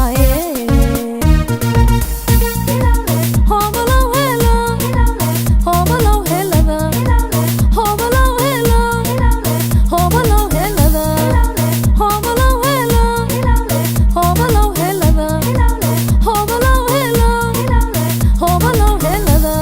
baxaysaaye. Hobalow helo, hobalow helada, hobalow helo, hobalow helada, hobalow helo, hobalow helada, hobalow helo, hobalow helada.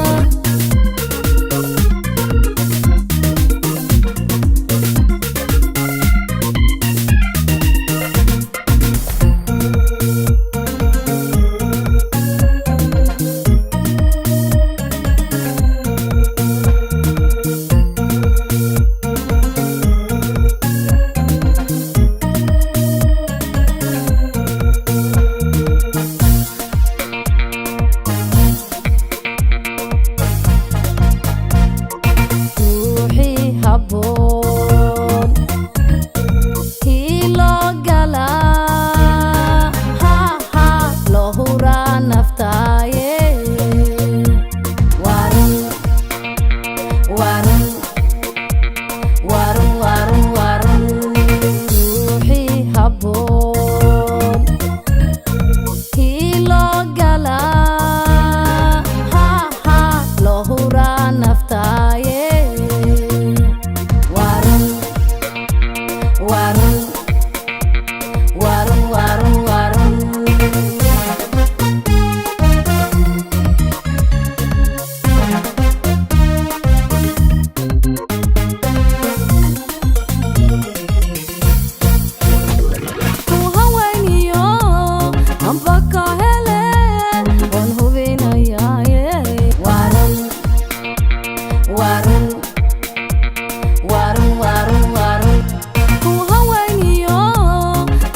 Ruuxii habboon kii loo galaa, ha ha, loo huraa naftaaye. Warun, warun, warun, warun, warun. Ruuxii habboon kii loo galaa, ha ha, loo huraa naftaaye. Warun, warun, warun, warun, warun. Ku hawayniyo amba ka hele, waan hubinayaaye. Warun, warun, warun, warun, warun. Ku hawayniyo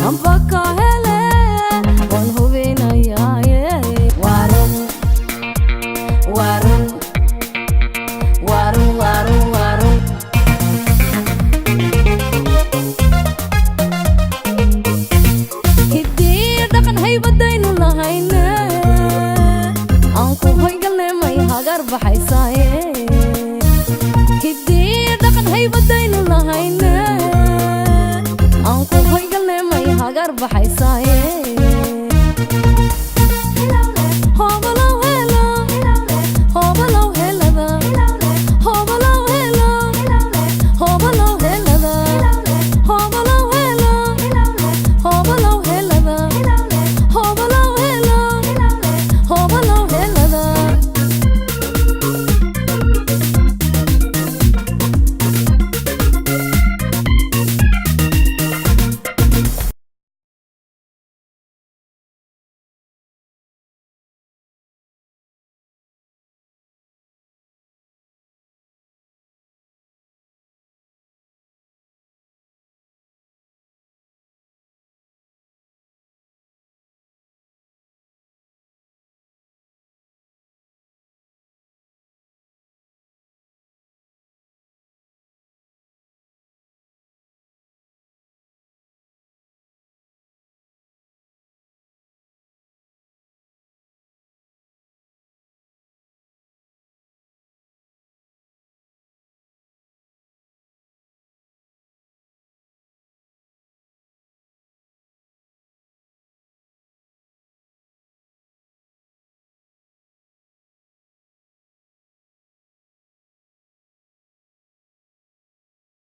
amba ka hele, waan hubinayaaye. Warun, warun, warun, warun, warun. Hiddii dhaqan haybadaynu lahayne, aan ku hoygalne, may hagar baxaysaaye. Hiddii dhaqan haybadaynu lahayne, aan ku hoygalne, may hagar baxaysaaye.